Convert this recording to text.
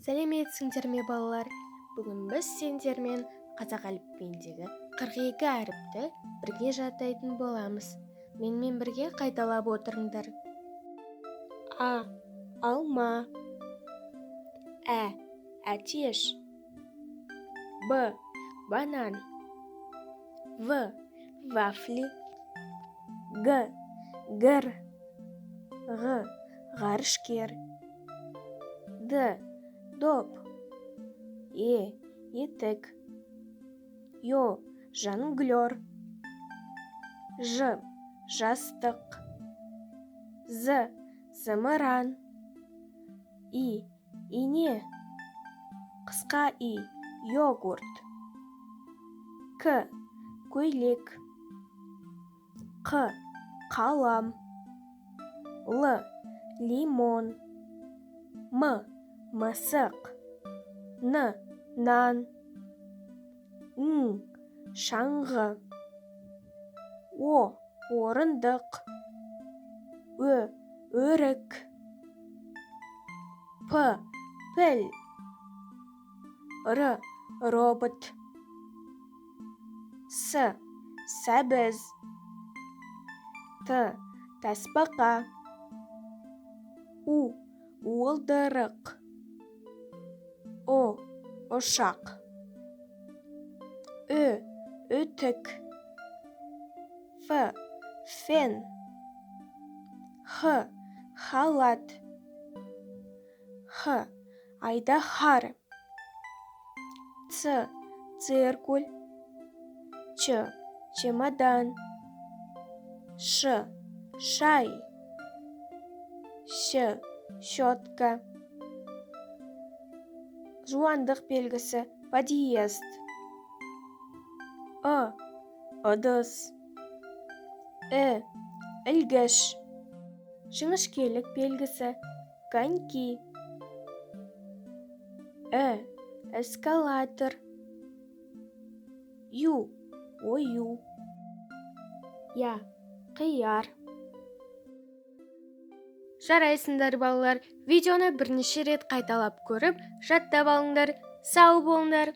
Сәлеметсіңдер ме, балалар? Бүгін біз сендермен қазақ әліпбиіндегі 42 әріпті бірге жаттайтын боламыз. Менімен бірге қайталап отырыңдар. А, алма. Ә, әтеш. Б, банан. В, вафли. Г, гір. Ғ, ғарышкер. Д, доп. Е, етік. Ё, жонглер. Ж, жастық. З, зымыран. И, ине. Қысқа и, йогурт. К, көйлек. Қ, қалам. Л, лимон. М, мысық. Н, нан. Ң, шаңғы. О, орындық. Ө, өрік. П, піл. Р, робот. С, сәбіз. Т, тасбақа. У, уылдырық. Ұ, ұшақ. Ү, үтік. Ф, фен. Х, халат. Х, айдаһар. Ц, циркуль. Ч, чемодан. Ш, шай. Щ, щетка. Жуандық белгісі, подъезд. Ы, ыдыс. І, ілгіш. Жіңішкелік белгісі, коньки. Э, эскалатор. Ю, ою. Я, қияр. Жарайсыңдар, балалар! Видеоны бірнеше рет қайталап көріп, жаттап алыңдар. Сау болыңдар!